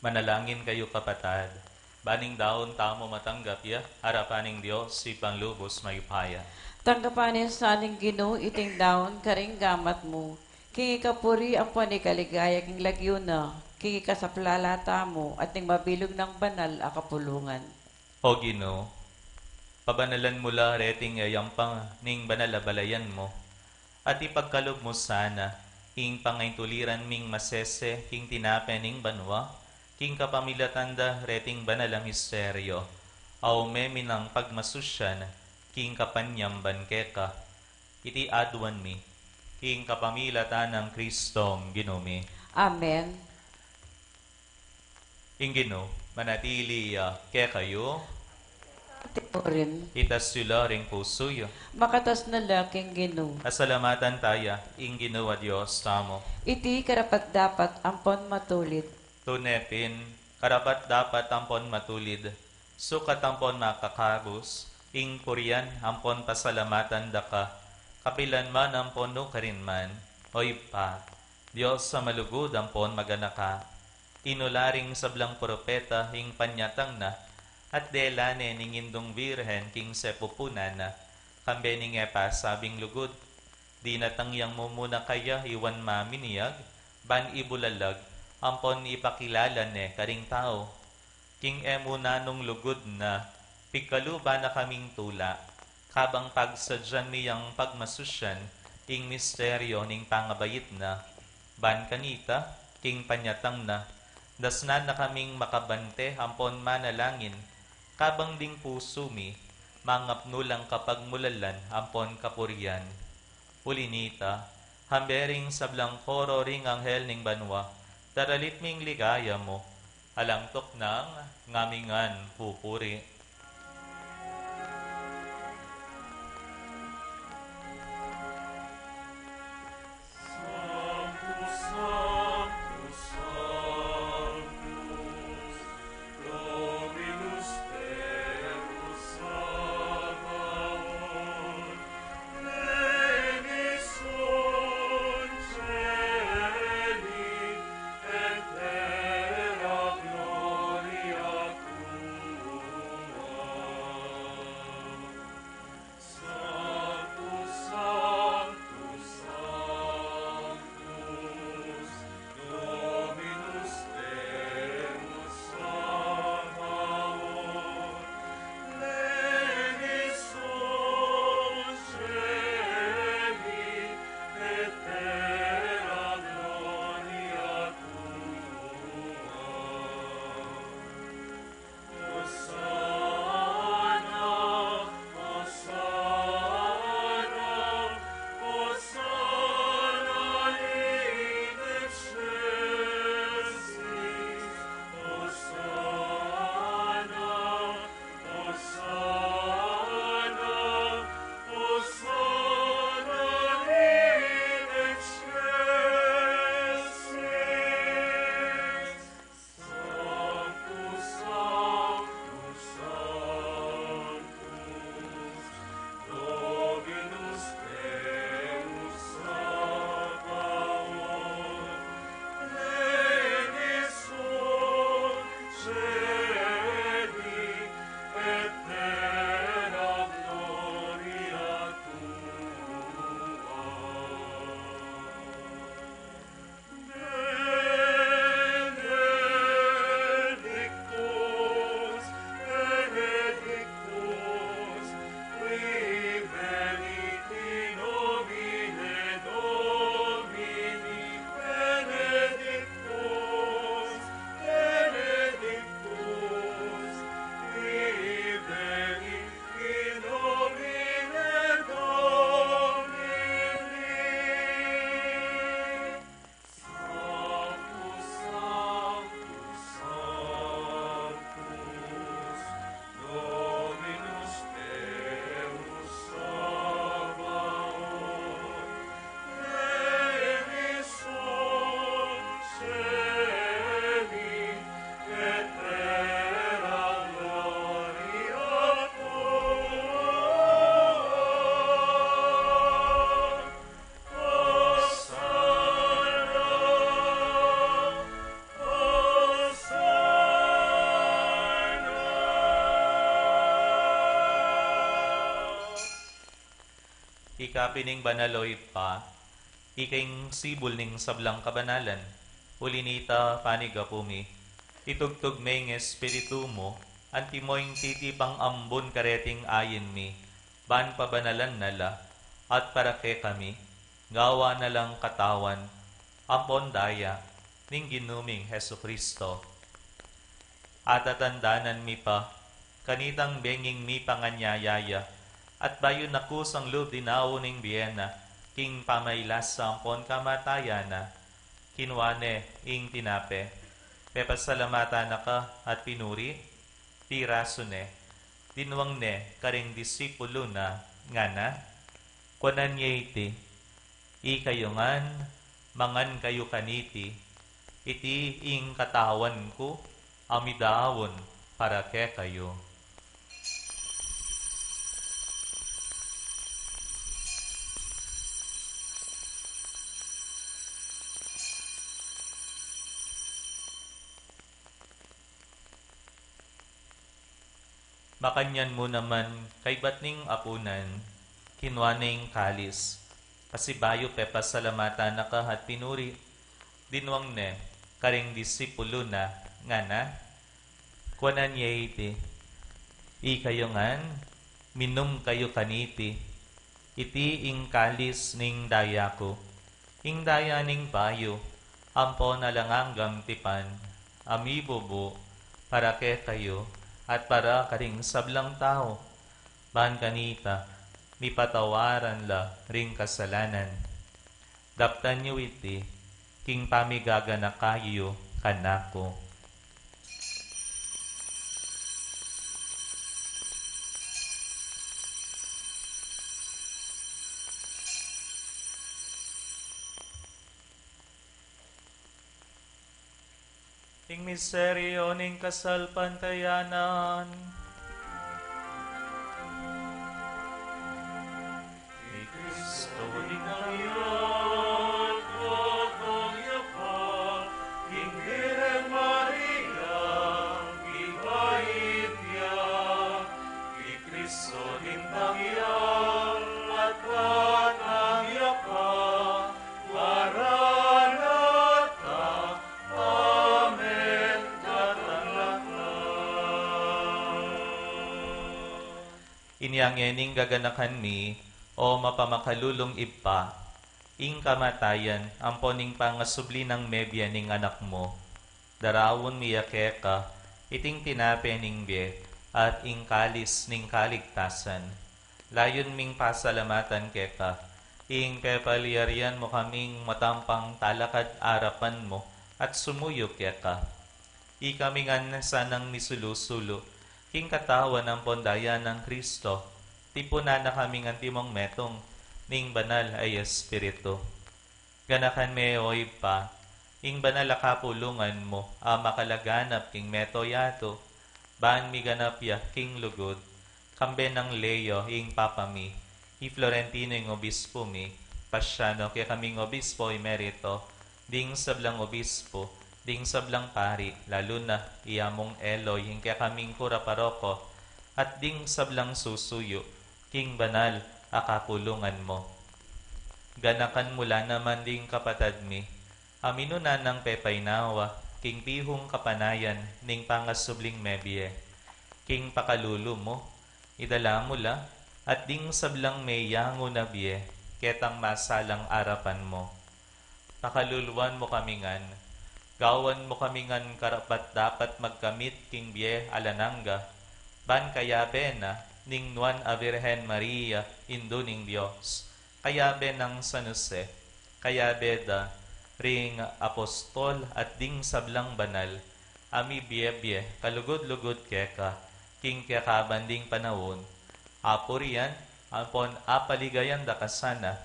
Manalangin kayu, kapatad, ban ing daun tamu matanggap ya arapan ning Dios Ibpang lubus mayupaya. Tanggapan na sa ning Ginu iting daun karing gamat mu, king ikapuri ampon ikaligaya king lagyu na, king ikasaplala tamu at ning mabilug nang banal a kapulungan. O Ginu, pabanalan mu la reting yayampang ning banal a balayan mu, at ipagkalub mu sana ing pangaintuliran ming masese king tinape ning banua, king kapamilatan da reting banal a misteryo, a ume mi nang pagmasusyan king kapanyamban keka. Iti aduan mi king kapamilatan nang Kristong Ginu mi. Amen. Ing Ginu manatili, ah, kekayu. At ikaw rin. Itas yu la ring pusu yu. Makatas na la king Ginu. Pasalamatan taya ing Ginu a Dios tamu. Iti karapat-dapat ampon matulid. Tune pin, karapat-dapat ampon matulid, sukat ampon makakabus, ing purian ampon pasalamatan da ka, kapilan man ampon nukarin man, O Ibpa, Dios a malugud ampon maganaka. Inula ring sablang propeta ing panyatang na, at dela ne ning Indung Birhen king sepupunan na, kambe ning e pasabing lugud. Dinatang yang mumuna kaya iwan maminyag, ban ibulalag ampon ipakilala ne karing tau. King e mu nanung lugud na, pigkaluban na kaming tula, kabang pagsadyan mi yang pagmasusyan ing misteryo ning pangabait na. Ban kanita, king panyatang na, dasnan na kaming makabante ampon manalangin, kabang ding pusu mi mangapnu lang kapagmulalan ampon kapurian. Uli nita, kambe ring sablang koro ring anghel ning banua, daralit ming ligaya mu, alang tuknang ngamingan pupuri. Sanctus, Sanctus, Sanctus, Dominus Deus Sabaoth, plenius sunt caeli et terra gloria tua. Kapining banal o Ibpa, ika ing sibul ning sablang kabanalan, uli nita panigapu mi, itugtug me ing Espiritu mu, antimo ing titipang ambun kareting ayin mi, ban pabanalan na la, at para kekami, gawa na lang katawan, ampon daya, ning Ginu ming Jesucristo. Atatandanan mi pa, kanitang benging mipanganyaya ya, at bayu na kusang lub dinaun ing bie na, king pamailasa ampon kamatayan na, kinua ne ing tinape. Pepasalamatan na ka at pinuri, pirasu ne, dinwang ne karing disipulu na, ngana, kuanan ye iti, ikayu ngan, mangan kayu kaniti, iti ing katawan ku, a midaun para kekayu. Makanyan mu naman, kaybat ning apunan, kinua ne ing kalis. Pasibayu pepasalamatan na ka at pinuri, dinwang ne karing disipulu na, ngana, kuanan ye iti, ikayu ngan, minum kayu kaniti, iti ing kalis ning daya ku, ing daya ning bayu ampon alang anggang tipan, a mibubu para kekayu at para karing sablang tau, ban kanita mipatawaran la ring kasalanan. Daptan yu iti king pamigaganaka yu kanaku. Ing misteryo ning kasalpantayanan. I Kristo ing Anak, at Anak ya pa, king Birhen Maria, ibait ya. I Kristo ing Anak, at Anak ya pa, Maranatha, Amen, datang na ka. Inya ngening gaganakan mi, o mapamakalulung Ibpa, ing kamatayan ampon ing pangasubli nang mebie ning Anak mu. Daraun mi ya keka iting tinape ning bie at ing kalis ning kaligtasan. Layun ming pasalamatan keka ing pepalyarian mu kaming matampang talakad arapan mu at sumuyu keka. Ikami ngan sanang misulu-sulu king katawan ampon daya nang Kristo, tipunan na kaming antimong metung ning Banal a Espiritu. Ganakan me, o Ibpa, ing banal a kapulungan mu a makalaganap king mabilug a yatu, ban miganap ya king lugud, kambe nang Leo ing Papa mi, i Florentino ing Obispo mi, Pasiano kekaming Obispo Emerito, ding sablang obispo, ding sablang pari, lalu na i Among Eloy ing kekaming kura paroko, at ding sablang susuyu king banal a kapulungan mu. Ganakan mu la naman ding kapatad mi a minuna nang pepainawa king pihung kapanayan ning pangasubling mebie. King pakalulu mu, idala mu la, at ding sablang meyangu na bie, ketang masalang arapan mu. Pakaluluan mu kami ngan, gawan mu kami ngan karapat-dapat magkamit king bie alang angga, ban kayabe na ning Nuan a Virgen Maria, Indu ning Dios, kayabe nang San Jose, kayabe da ring apostol at ding sablang banal a mibie-bie kalugud-lugud keka king kekaban ding panaun, apurian ampon apaligayan da ka sana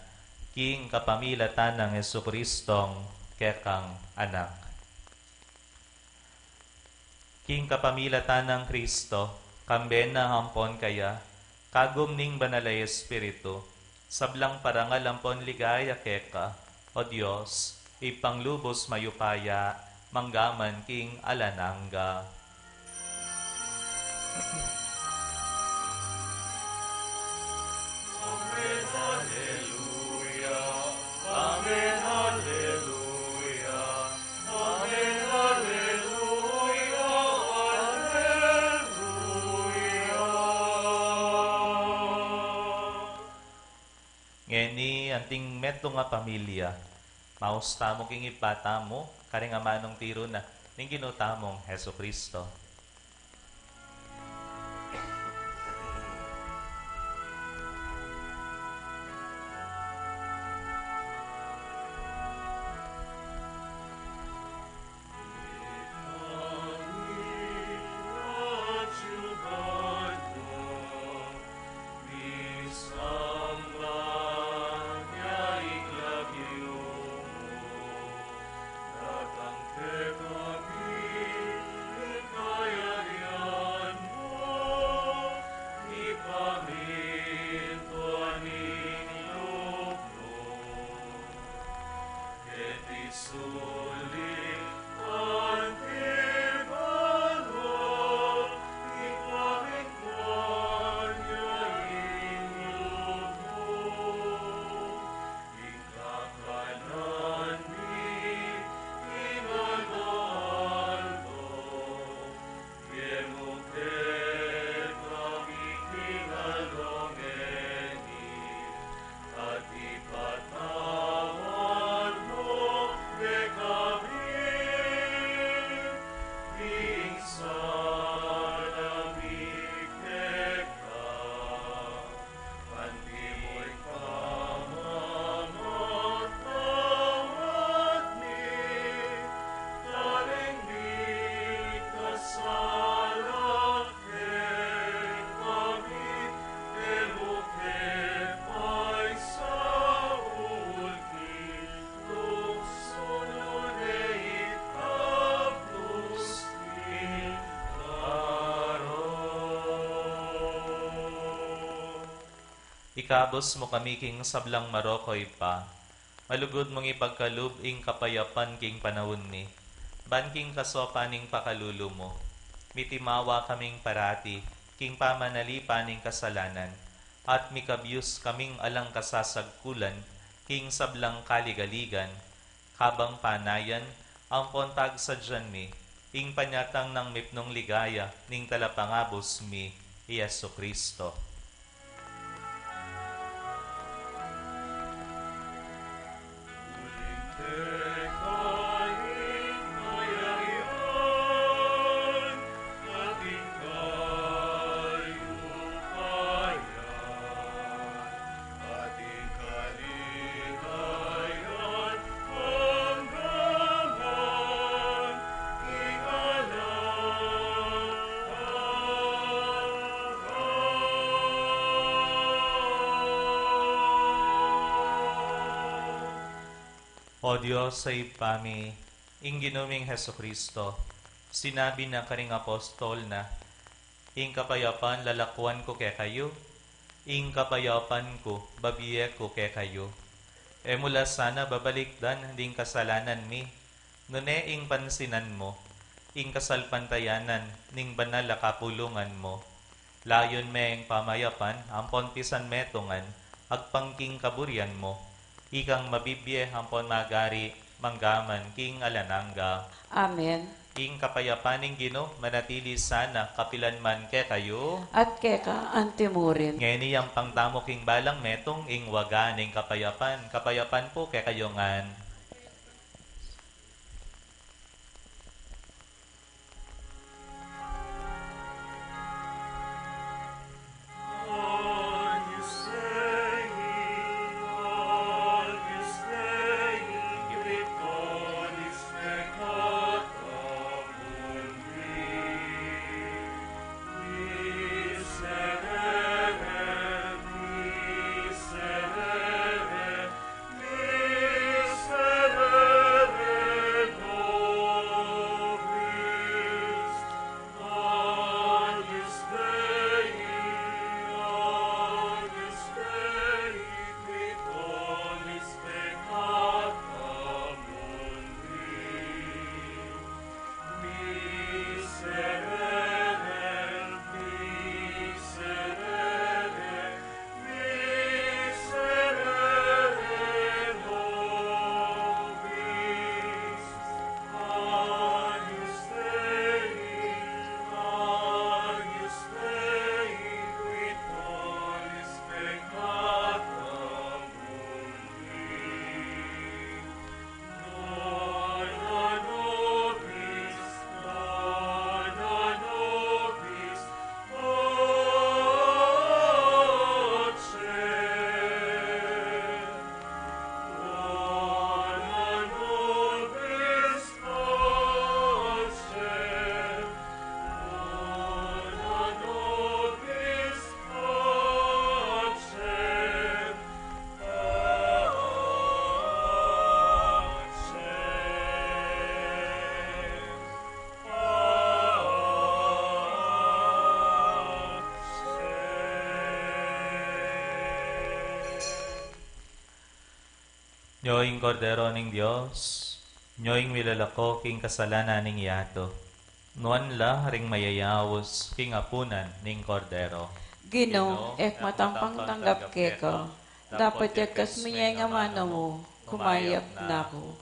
king kapamilatan nang Jesucristong kekang Anak. King kapamilatan nang Kristo, kambe na ampon kaya, kagum ning Banal a Espiritu, sablang parangal ampon ligaya keka, O Dios, Ibpang lubus mayupaya, manggaman king alang angga. Amen. Alleluia. Ing metung a pamilya, maus tamu king Ibpa tamu, karing amanung tiru na, ning Ginu tamung Jesucristo. Ikabus mu kami king sablang marok, o Ibpa. Malugud mung ipagkalub ing kapayapan king panaun mi. Ban king kasopan ning pakalulu mu, mitimawa kaming parati king pamanalipan ning kasalanan, at mikabyus kaming alang kasasagkulan king sablang kaligaligan, kabang panayan ampon pagsadyan mi ing panyatang nang mipnung ligaya ning Talapangabus mi, i Jesucristo. O Dios a Ibpa mi, ing Ginu ming Jesucristo, sinabi na karing apostol na, "Ing kapayapan lalakuan ku kekayu, ing kapayapan ku babie ku kekayu." E mu la sana babalikdan ding kasalanan mi, nune ing pansinan mu ing kasalpantayanan ning banal a kapulungan mu. Layun me ing pamayapan ampon pisanmetungan agpang king kaburian mu, ikang mabibie ampon magari manggaman king alang angga. Amen. Ing kapayapan ning Ginu manatili sana kapilan man kekayu. At keka antimurin. Ngeni yampang tamu king balang metung ing waga ning kapayapan. Kapayapan pu kekayu ngan. Nyo ing Kordero ning Dios, nyo ing milalako king kasalanan ning yatu. Nuan la ring mayayaus king apunan ning Kordero. Ginu, e ku matampang tanggap keka, dapot yagkas mu ing amanu mu, kumayap na ku.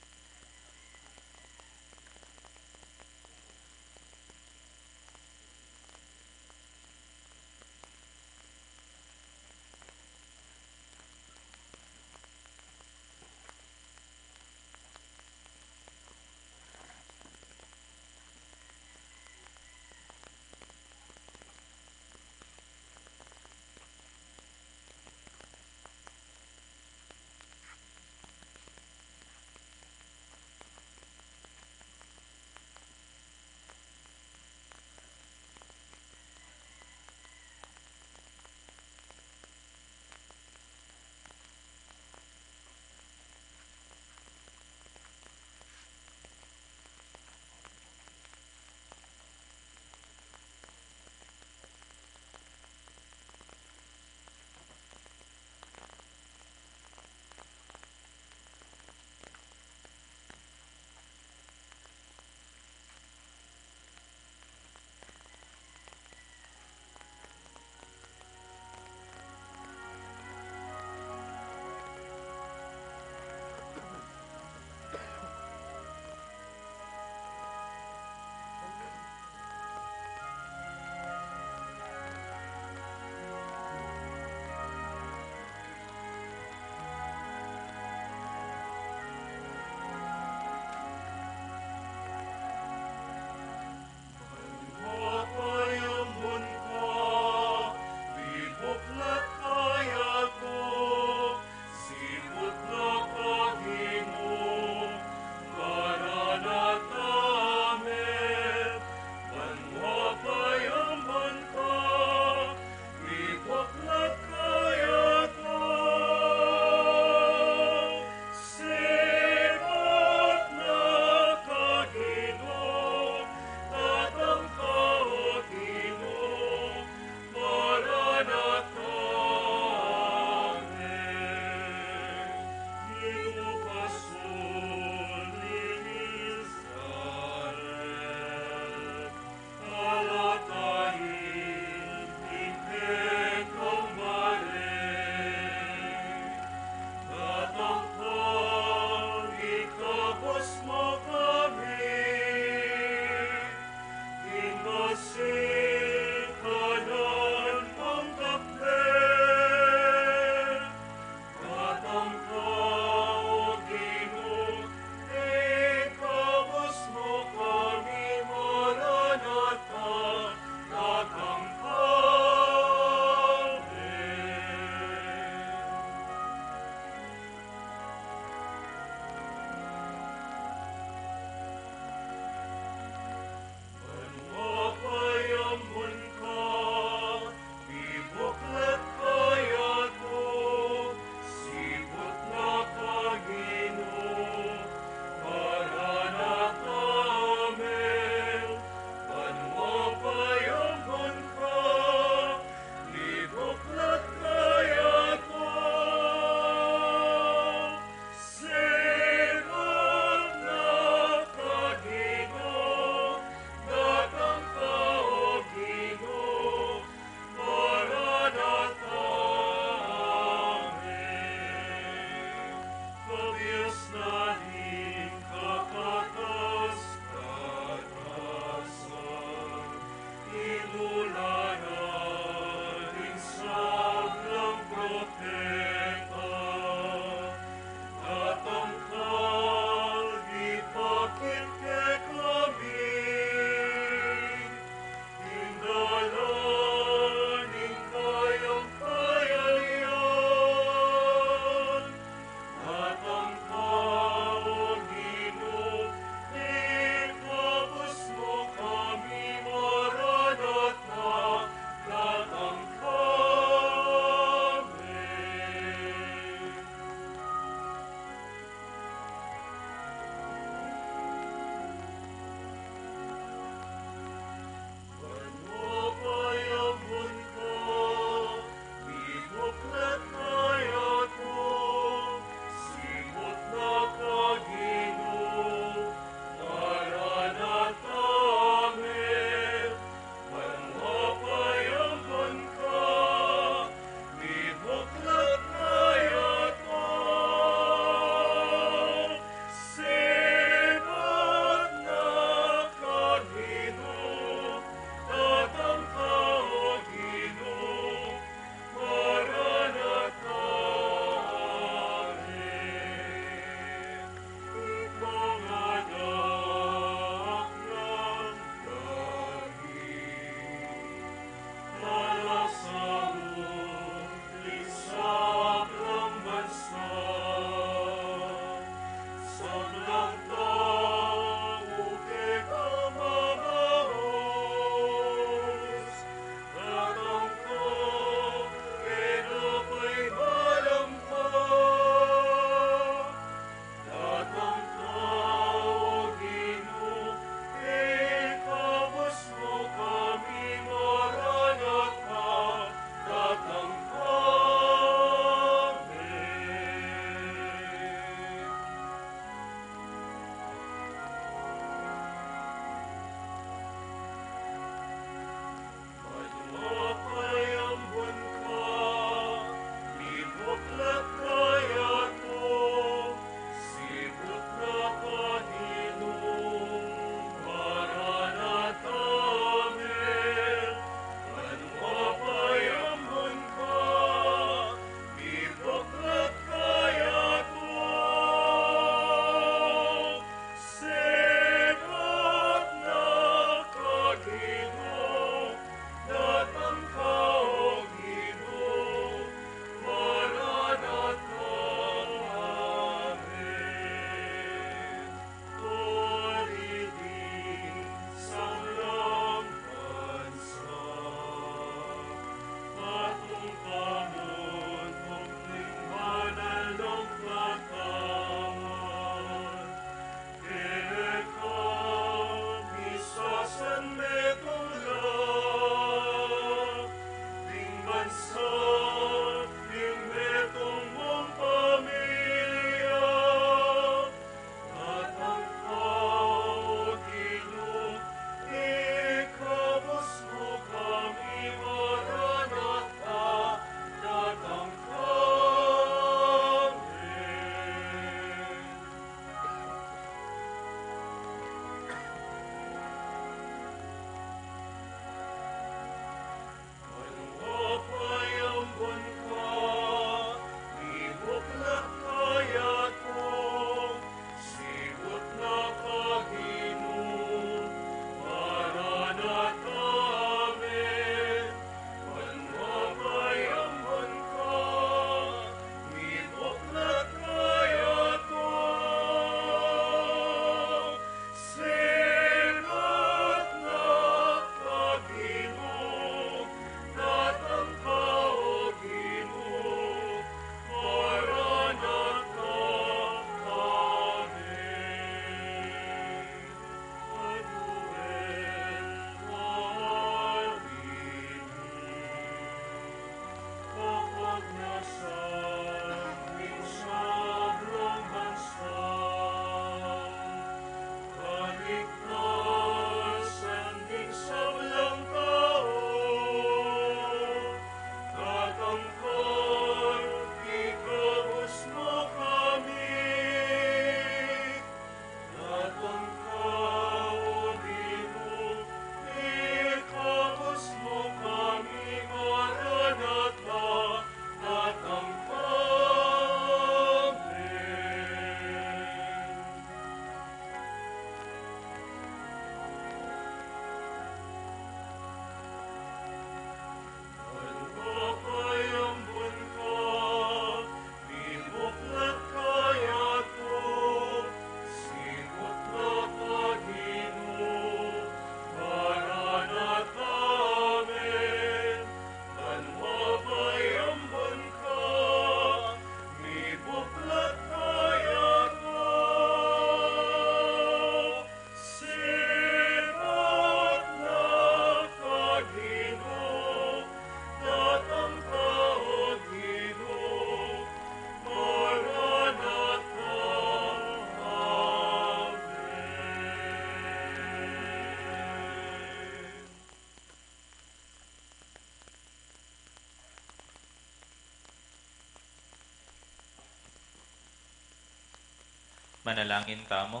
Manalangin tamu.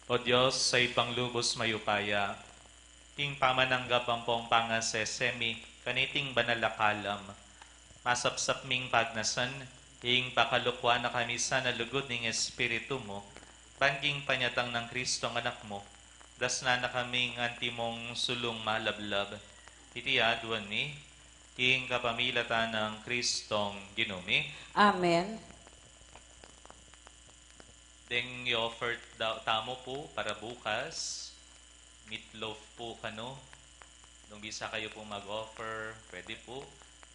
O Dios, sa Ibpang lubus mayupaya, king pamananggap ampong pangasese mi kaniting banal a kalam, masapsap ming pagnasan ing pakalukwan na kami sa lugud ning Espiritu mu, ban king panyatang nang Kristong Anak mu, dasnan na kaming antimong sulung malablab. Iti aduan mi king kapamilatan nang Kristong Ginu mi. Amen. Deng i-offer da-, tamu pu para bukas, meatloaf pu kanu. Nung bisa kayu pu mag-offer, pwede pu.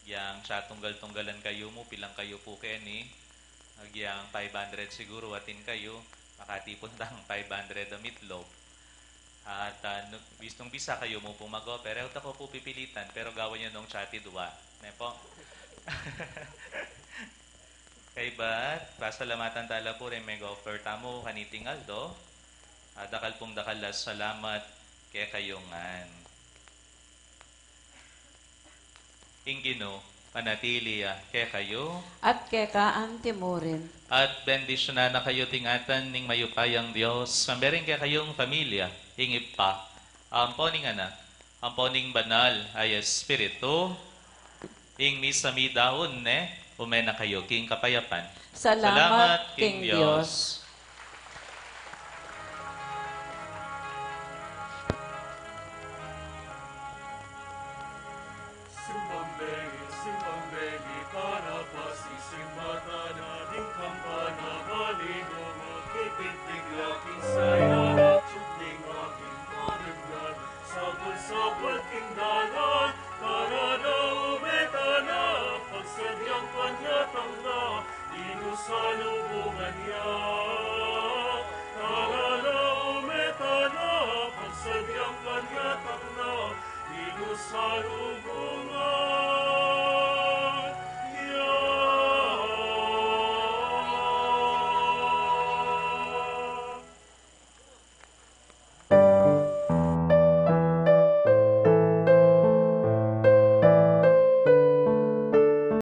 Yang siya tunggal-tunggalan kayu mu, pilan kayu pu keni. Agyang five hundred siguru atin kayu, makatipun tang five hundred a meatloaf. At, ah, nu-, bis-, nung bisa kayu mu pu mag-offer, e ku ta ku pu pipilitan, pero gawan yu nung tsati dua. Ne pu? Kaybat, pasalamatan tala pu ring meg-offer tamu kaniting aldo. Ah, dakal pung dakal a salamat kekayu ngan. Ing Ginu manatili ya kekayu. At keka anti mu rin. At bendisyunan na kayu ning atin ning mayupayang Dios, kambe ring kekayung pamilya, ing Ibpa, ampo ning Anak, ampo ning Banal a Espiritu. Ing misa mi daun ne, ume na kayu king kapayapan. Salamat king Dios. Simbang beli, simbang beli, para pasi, simbatan na ding kampana, bali mo mo, kipit bigla, kinsay